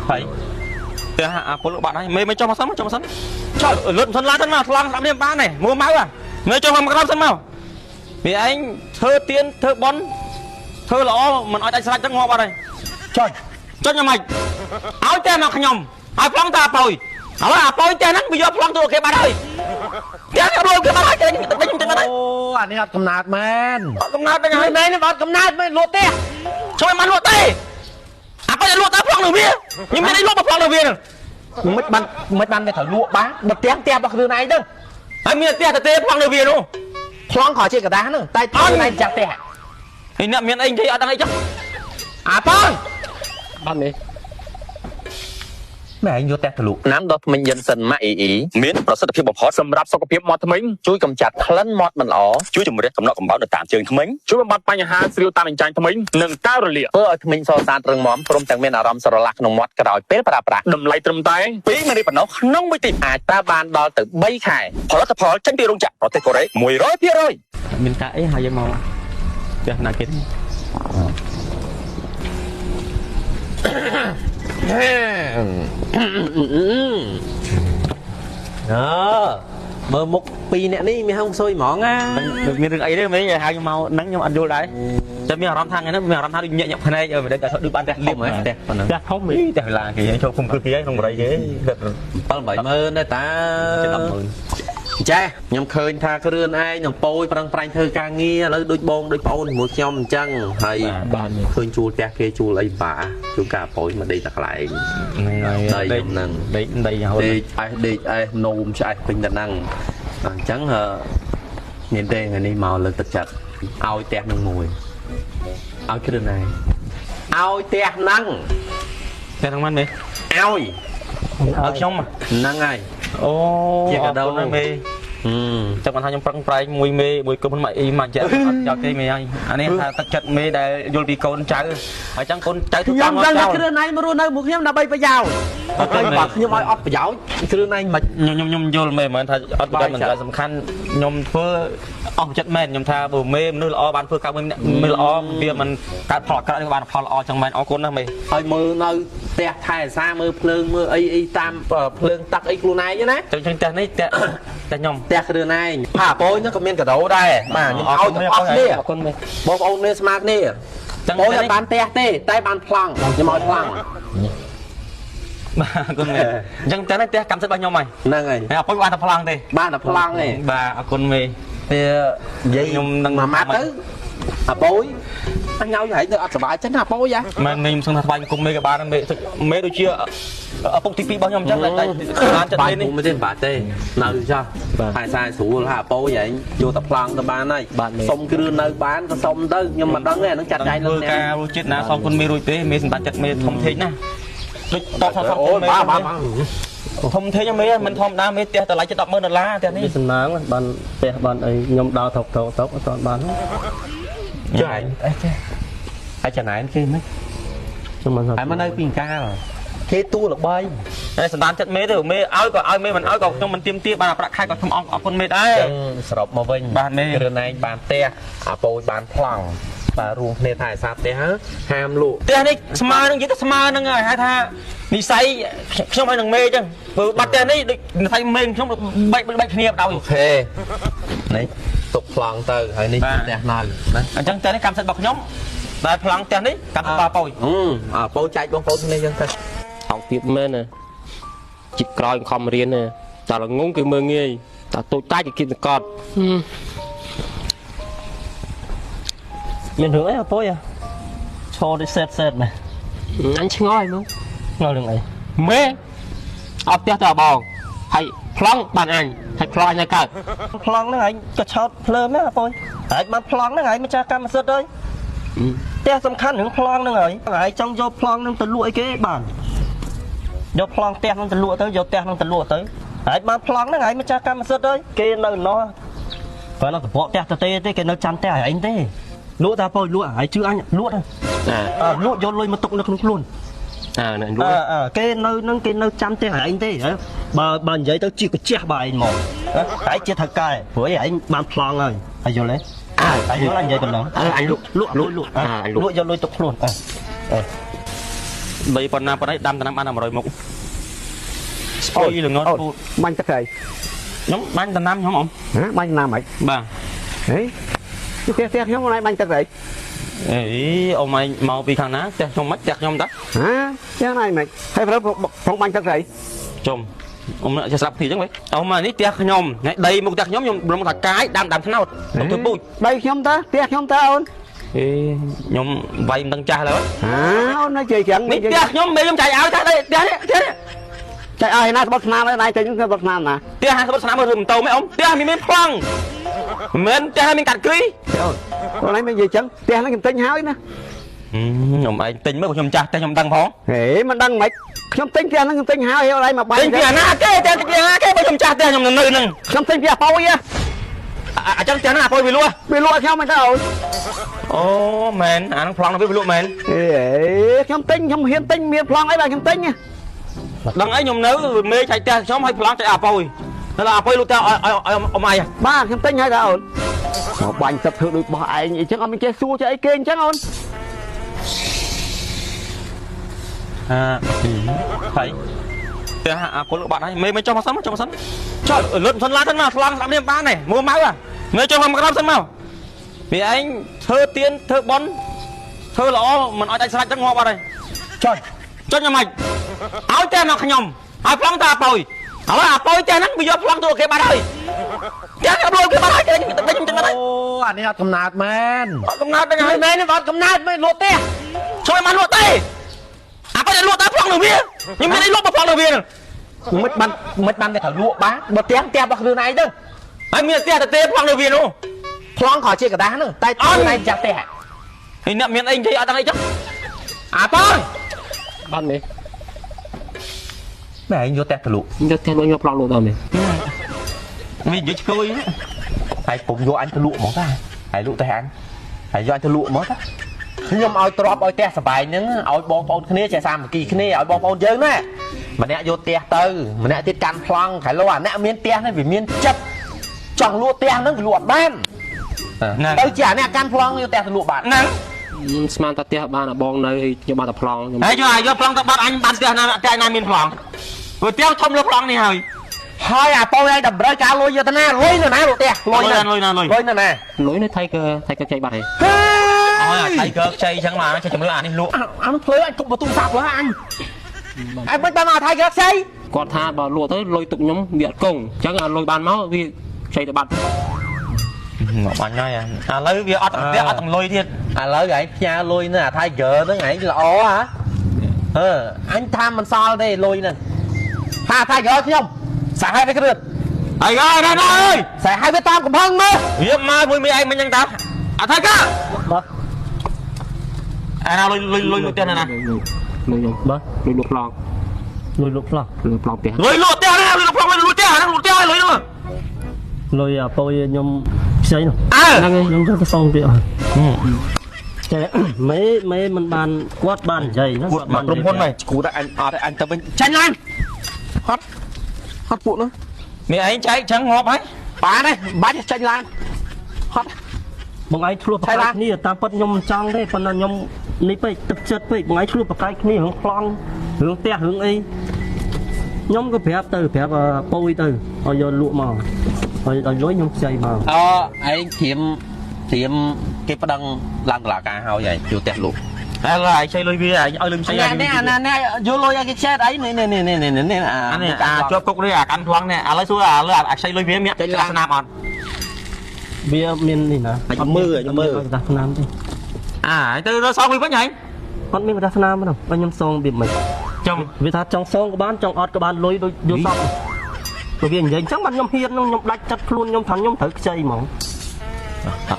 ហើយផ្ទះអាពលបាត់ហើយមេចុះមកសិនមកចុះមកសិនចុះលុតសិនឡើងសិនមកឆ្លងស្ដាប់នេះបានទេមួម៉ៅមេចុះមកក្រោមសិនមកវាឯងធ្វើទៀនធ្វើបន់ធ្វើល្អមិនឲ្យដាច់ស្រេចចឹងងាប់អត់ហើយចុចចុចយ៉ាងម៉េចឲ្យផ្ទះមកខ្ញុំឲ្យប្លង់តាអាប៉យហើយអាប៉យផ្ទះហ្នឹងវាយកប្លង់ទៅគេបាត់ហើយផ្ទះគេលួចគេបាត់ហើយខ្ញុំចឹងអត់ហើយអូអានេះអត់កំណើតមែនអត់កំណើតហ្នឹងហើយមែនអត់កំណើតមែនលក់ផ្ទះជួយមិនលក់ទេអាប៉យលក់តែប្លង់នៅវាខ្ញុំមានអីលក់មកប្លង់នៅវាមិនបានមិនបានវាត្រូវលក់បានបើផ្ទះផ្ទះរបស់ខ្លួនឯងទៅហើយមានផ្ទះទៅទេប្លង់នៅវានោះប្លង់ខោជាกระดาษហ្នឹងតែខ្លួនឯងចាក់ផ្ទះហើយអ្នកមានអីនិយាយអត់ដឹងអីចុះអាប៉យបានទេម៉ែឯងយកផ្ទះទៅលក់ណាំដុសធ្មេញយិនសិនម៉ាក់អ៊ីអ៊ីមានប្រសិទ្ធភាពបំផុតសម្រាប់សុខភាពមាត់ធ្មេញជួយកម្ចាត់ក្លិនមាត់មិនល្អជួយជំរះកំណកកំបោរនៅតាមជើងធ្មេញជួយបំបត្តិបញ្ហាស្រាវតាមអញ្ចាញធ្មេញនិងការរលាកធ្វើឲ្យធ្មេញសស្អាតរឹងមាំព្រមទាំងមានអារម្មណ៍ស្រឡះក្នុងមាត់ក្រោយពេលប្រើប្រាស់តម្លៃត្រឹមតែ2ម៉ឺនប៉ុណ្ណោះក្នុងមួយទីអាចប្រើបានដល់ទៅ3ខែផលិតផលចេញពីរោងចក្រប្រទេសកូរ៉េ 100% មានការអីហើយយើងមកផ្ទះណាគេអើមើលមុខពីរអ្នកនេះមានហុងស៊ុយហ្មងណាមានរឿងអីទេមេហៅខ្ញុំមកហ្នឹងខ្ញុំអត់យល់ដែរតែមានអារម្មណ៍ថាថ្ងៃហ្នឹងមានអារម្មណ៍ថាដូចញាក់ញាក់ភ្នែកមិនដឹងតែដូចបានផ្ទះធំហ៎ផ្ទះប៉ុណ្ណឹងផ្ទះធំហីផ្ទះឡាគេចូលគុំគឺគេក្នុងបរិយគេ7 8ម៉ឺនដែរតា 100,000 ចាខ្ញុំឃើញថាគ្រឿនឯងនឹងពោយប្រឹងប្រែងធ្វើការងារឥឡូវដូចបងដូចប្អូនជាមួយខ្ញុំអញ្ចឹងហើយបានឃើញជួលផ្ទះគេជួលអីបាជួលការពោយមកដេកតែកន្លែងហ្នឹងហើយដេកហ្នឹងដេកដេករហូតដេកអេសដេកអេសនោមឆ្អែតពេញតែហ្នឹងអញ្ចឹងមានទេថ្ងៃនេះមកលើកទឹកចិត្តឲ្យផ្ទះនឹងមួយឲ្យគ្រឿនឯងឲ្យផ្ទះហ្នឹងផ្ទះហ្នឹងមែនទេឲ្យខ្ញុំហ្នឹងហើយអូជាកាដូមេចាំគាត់ថាខ្ញុំប្រឹងប្រែងមួយមេមួយគុំមកអ៊ីមកចាក់អត់ចោលទេមេហើយអានេះថាទឹកចិត្តមេដែលយល់ពីកូនចៅហើយចឹងកូនចៅធ្វើខ្ញុំដឹងថាគ្រឿនឯងមករស់នៅមួយខ្ញុំដើម្បីប្រយោជន៍ហើយបើខ្ញុំឲ្យអត់ប្រយោជន៍គ្រឿនឯងមិនខ្ញុំយល់មេមិនមែនថាអត់ប្រយោជន៍មិនសំខាន់ខ្ញុំធ្វើអស់ចិត្តមែនខ្ញុំថាបើមេមនុស្សល្អបានធ្វើកើតមេល្អវាមិនកើតផលអាក្រក់បានផលល្អចឹងមែនអរគុណណាស់មេហើយមើលនៅផ្ទះថែអាសាមើលភ្លើងមើលអីអីតាមភ្លើងទឹកអីខ្លួនឯងណាចឹងផ្ទះនេះផ្ទះខ្ញុំផ្ទះគ្រឿនឯងផាប៉ូយហ្នឹងក៏មានកាដូដែរបាទខ្ញុំឲ្យទាំងអស់គ្នាអរគុណមេបងប្អូនគ្នាស្មើគ្នាបងអត់បានផ្ទះទេតែបានប្លង់ខ្ញុំឲ្យប្លង់បាទអរគុណមេអញ្ចឹងផ្ទះនេះផ្ទះកម្មសិទ្ធិរបស់ខ្ញុំហើយហ្នឹងហើយហើយអពុយបានតែប្លង់ទេបានតែប្លង់ទេបាទអរគុណមេវានិយាយខ្ញុំនឹងមួយម៉ាត់ទៅអាប៉ូយអញឲ្យហែងទៅអត់សុបាយចិត្តណាប៉ូយហ៎មែនខ្ញុំសឹងថាថ្វាយគុំមេក៏បានមេមេដូចជាឪពុកទី2របស់ខ្ញុំអញ្ចឹងតែបានចិត្តនេះមិនទេបាទទេនៅចោះហើយខ្សែស្រួលហាប៉ូយហែងយកតែប្លង់ទៅបានហើយសុំគ្រឿននៅបានក៏សុំទៅខ្ញុំមិនដឹងទេអានឹងចាត់ចែងលើការរសជាតិណាសុំគុណមេរួចទេមេសម្បត្តិចិត្តមេធំធេងណាដូចតបសុំគុណមេបាទបាទធំធេងមេមិនធម្មតាមេផ្ទះតម្លៃជិត100,000ដុល្លារផ្ទះនេះសំណាងបានផ្ទះបានអីខ្ញុំដើរថកថកថកអត់ទាន់បានចុះឯងអីចេះហើយចំណែនគេមិនខ្ញុំមិនហើយមកនៅពីកាលគេតួល្បីហើយសម្ដានចិត្តមេទៅមេឲ្យក៏ឲ្យមេមិនឲ្យក៏ខ្ញុំមិនទៀមទាបានប្រាក់ខែក៏ខ្ញុំអរគុណមេដែរអញ្ចឹងសរុបមកវិញបាទមេគ្រឿនឯងបានផ្ទះអាប៉ូយបានប្លង់បាទរួមគ្នាថែសារផ្ទះហាមលក់ផ្ទះនេះស្មើនឹងនិយាយទៅស្មើនឹងហើយហៅថានិស័យខ្ញុំឲ្យនឹងមេអញ្ចឹងព្រោះបាត់ផ្ទះនេះដូចនិស័យមេខ្ញុំបែកបែកគ្នាបណ្ដោយអូខេនេះទុកប្លង់ទៅហើយនេះផ្ទះនៅណាអញ្ចឹងផ្ទះនេះកម្មសិទ្ធិរបស់ខ្ញុំតែប្លង់ផ្ទះនេះកម្មសិទ្ធិប៉ូយអាប៉ូយចែកបងប្អូនគ្នាអញ្ចឹងទៅអងទៀតមែនណាជីបក្រោយខំរៀនណាតែល្ងងគឺមើងងាយតែតូចតាចគេគៀបសង្កត់មានរឿងអីអាប៉ូយឈរដូចសេតសេតមែនអញឆ្ងល់ហ្មងឆ្ងល់រឿងអីមេអត់ផ្ទះទៅអាបងហើយប្លង់បានអញហើយប្លង់អញនៅកើតប្លង់ហ្នឹងឯងក៏ឆោតភ្លើមណាអាប៉ូយហើយបានប្លង់ហ្នឹងឯងម្ចាស់កម្មសិទ្ធិហើយផ្ទះសំខាន់រឿងប្លង់ហ្នឹងហើយឯងចង់យកប្លង់ហ្នឹងទៅលក់អីគេបានយកប្លង់ផ្ទះហ្នឹងទៅលក់ទៅយកផ្ទះហ្នឹងទៅលក់ទៅហើយបានប្លង់ហ្នឹងឯងម្ចាស់កម្មសិទ្ធិហើយគេនៅណោះបើនៅកបកផ្ទះទៅទេគេនៅចាំផ្ទះឯងទេលក់តាប៉ូយលក់ហើយជឿអញលក់ទៅលក់យកលុយមកទុកនៅក្នុងខ្លួន ណែលក់គេនៅនឹងគេនៅចាំផ្ទះឯងទេបើនិយាយទៅជាកាជះបើឯងមកឯងជាថៅកែព្រោះឯងបានប្លង់ហើយហើយយល់ទេឯងយល់អញនិយាយប៉ុណ្ណឹងអញលក់លក់លក់លក់យកលុយទុកខ្លួនអឺ ដីប៉ុណ្ណាប៉ុណ្ណីដាំដំណាំបានតែ100មុខស្អុយល្ងត់ពូ បាញ់ទឹកអី ខ្ញុំបាញ់ដំណាំខ្ញុំអ៊ំ ហ៎បាញ់ដំណាំហី បាទ ហេផ្ទះខ្ញុំអីបាញ់ទឹកអី អេអ៊ំឯងមកពីខាងណាផ្ទះខ្ញុំមិនផ្ទះខ្ញុំតា ហ៎ផ្ទះណាមិនហើយប្រងបាញ់ទឹកអី ជុំអ៊ំចេះស្រាប់គ្នាអញ្ចឹងវិញអ៊ំនេះផ្ទះខ្ញុំដីមុខផ្ទះខ្ញុំខ្ញុំរំថាកាយដាំដើមថ្នោតទៅធ្វើពូជ ដីខ្ញុំតាផ្ទះខ្ញុំតាអូន អេខ្ញុំវាយមិនដឹងចាស់ឡើយ ហ៎អូននិយាយចឹង នេះផ្ទះខ្ញុំមេខ្ញុំចាយឲ្យថាដីផ្ទះនេះផ្ទះនេះ ចាយឲ្យណាស្បត់ស្នាមឯណាចេញស្បត់ស្នាមណា ផ្ទះស្បត់ស្នាមឬម៉ូតូមែនអ៊ំផ្ទះមានប្លង់មិនមែនផ្ទះមានកាត់គ្រី អូនអូនឯងមិននិយាយចឹងផ្ទះហ្នឹងខ្ញុំទិញហើយណា ខ្ញុំឯងទិញមើលខ្ញុំចាស់ផ្ទះខ្ញុំដឹងផង ហេមិនដឹងមិនខ្ញុំទិញផ្ទះហ្នឹងខ្ញុំទិញហើយអូនឯងមកបាញ់ ទិញពីអាណាគេផ្ទះពីអាណាគេបើខ្ញុំចាស់ផ្ទះខ្ញុំនៅហ្នឹង ខ្ញុំទិញពីអាប៉យ អញ្ចឹងផ្ទះហ្នឹងអាប៉យវាលក់ វាលក់ខ្ញុំមិនទៅអូន អូមែនអាហ្នឹងប្លង់វាលក់មែន អេខ្ញុំទិញខ្ញុំហ៊ានទិញមានប្លង់អីបាទខ្ញុំទិញ ដឹងអីខ្ញុំនៅមេចែកផ្ទះខ្ញុំឲ្យប្លង់ចែកអាប៉យដល់អាប៉យលក់ផ្ទះឲ្យអ៊ំឯង បាទខ្ញុំទិញហើយតាអូនមកបាញ់ទឹកធ្វើដូចបោះឯងអីចឹងអត់មានចេះសួរចេះអីគេអញ្ចឹងអូន អាហើយផ្ទះអាពលបាត់ហើយមេចុះមកសិនចុះមកសិនចុះលុតសិនឡានសិនមកស្លង់ស្ដាប់នេះបានទេមួម៉ៅមេចុះមកក្រោមសិនមកវាឯងធ្វើទៀនធ្វើប៉ុនធ្វើល្អមិនឲ្យដាច់ស្រេចចឹងងាប់អត់ហើយចុចចុចយ៉ាងម៉េចឲ្យតែមកខ្ញុំឲ្យប្លង់តាអាប៉យហើយអាប៉យផ្ទះហ្នឹងវាយកប្លង់ទៅគេបាត់ហើយផ្ទះគេលុយគេបាត់ហើយគេខ្ញុំចឹងបាត់ហើយ អូអានេះអត់កំណើតមែន អត់កំណើតហ្នឹងហើយ មែនអត់កំណើតមែនលក់ផ្ទះ ជួយបានលក់ទេអាប៉យលក់តែប្លង់នៅវាខ្ញុំមានអីលក់បើប្លង់នៅវា មិនបានមិនបានតែត្រូវលក់បានបើផ្ទះផ្ទះរបស់ខ្លួនឯងទៅ ហើយមានផ្ទះទៅទេប្លង់នៅវានោះ ប្លង់ក៏ជាกระดาษហ្នឹងតែខ្លួនឯងចាស់ផ្ទះ ហើយអ្នកមានអីនិយាយអត់ដឹងអីចឹងអាប៉យ បានទេ ម៉ែឯងយកផ្ទះទៅលក់ យកផ្ទះលក់យកប្លង់លក់ដល់នេះ វានិយាយឆ្កួយ ហើយពុំយកអញទៅលក់ហ្មងតាហើយលក់ផ្ទះអញហើយយកអញទៅលក់ហ្មងតាខ្ញុំឲ្យទ្របឲ្យផ្ទះសបែងហ្នឹងឲ្យបងប្អូនគ្នាចេះសាមគ្គីគ្នាឲ្យបងប្អូនយើងណាម្នាក់យកផ្ទះទៅម្នាក់ទៀតកាន់ប្លង់ខែលោអាអ្នកមានផ្ទះហ្នឹងវាមានចិត្តចង់លក់ផ្ទះហ្នឹងវាលក់អត់បានទៅជាអាអ្នកកាន់ប្លង់យកផ្ទះទៅលក់បាន ហ្នឹង ខ្ញុំស្មានតែផ្ទះបានអាបងនៅខ្ញុំបានតែប្លង់ ហើយយកប្លង់ទៅបាត់អញបានផ្ទះណាផ្ទះណាមានប្លង់ព្រោះផ្ទះធំលើប្លង់នេះហើយ ហើយអាប៉ូឯងតម្រូវការលុយយកទៅណាលុយនៅណាលក់ផ្ទះលុយនៅ លុយណាលុយ លុយនៅណា លុយនៅថៃកើថៃកើខ្ចីបាត់ហើយ អើយថៃកើខ្ចីអញ្ចឹងមកចេះជំរឿអានេះលក់ អានោះភ្លើអញគប់បន្ទូសាប់លើអញអញមិនបានមកថៃកើខ្ចី គាត់ថាបើលក់ទៅលុយទុកខ្ញុំវាអត់គង់អញ្ចឹងអាលុយបានមកវាខ្ចីទៅបាត់ មកបាញ់ហើយឥឡូវវាអត់ផ្ទះអត់ទាំងលុយទៀត ឥឡូវឯងផ្ញើលុយនៅអាថៃកើហ្នឹងឯងល្អហ៎អឺអញថាមិនសល់ទេលុយហ្នឹងថាថៃកើខ្ញុំសាហេតុវាគ្រឿត ហើយអើយណែអើយ សាហេតុវាតាមកំហឹងមើល វាមកមួយមីឯងមិនចឹងតាអាថៃកើ បាទ អាណាលុយលុយលុយលុយផ្ទះណា លុយខ្ញុំ បាទ លុយលក់ប្លង់ លុយលក់ប្លង់ លុយប្លង់ផ្ទះ លុយលក់ផ្ទះណាលុយលក់ប្លង់លុយលក់ផ្ទះហ្នឹងលក់ផ្ទះលុយហ្នឹង លុយអាប៉យខ្ញុំខ្ចីនោះ អើ ហ្នឹងហើយ ខ្ញុំទៅសងវាអស់តែមេមិនបានគាត់បាននិយាយណា គាត់មកក្រុមហ៊ុនហើយ គូតែអញអត់អញទៅវិញចាញ់ឡើងហត់ហត់ពួកនោះ មានឯងចែកចឹងងាប់ហើយ បានទេបាច់ចាញ់ឡើងហត់ បងឯងឆ្លោះប្រកែកគ្នាតាមពិតខ្ញុំមិនចង់ទេប៉ុន្តែខ្ញុំនេះពេកទឹកចិត្តពេកបងឯងឆ្លោះប្រកែកគ្នារឿងប្លង់រឿងផ្ទះរឿងអីខ្ញុំក៏ប្រាប់ទៅប្រាប់ពូយទៅឲ្យយកលក់មកឲ្យលុយខ្ញុំខ្ចីមក អើឯងត្រៀមគេប្តឹងឡើងតុលាការហើយឯងយកផ្ទះលក់ តែឡើយខ្ចីលុយវាឲ្យលុយខ្ចី នេះនេះយកលុយឲ្យគេខ្ចីអីនេះនេះនេះនេះនេះ អានេះអាជាប់គុកនេះអាកាន់ប្លង់នេះឥឡូវសួរអាលើអាខ្ចីលុយវាមានស្នាមអត់ វាមាននេះណា អត់មើលមើល ក្រដាសស្នាមទេ អាទៅរកសងវាវិញហី អត់មានក្រដាសស្នាមទេបើខ្ញុំសងវាមិន ចំ វាថាចង់សងក៏បានចង់អត់ក៏បានលុយដូចយកសក់ព្រោះវានិយាយអញ្ចឹងបានខ្ញុំហ៊ានខ្ញុំដាច់ចិត្តខ្លួនខ្ញុំថាខ្ញុំត្រូវខ្ចីហ្មង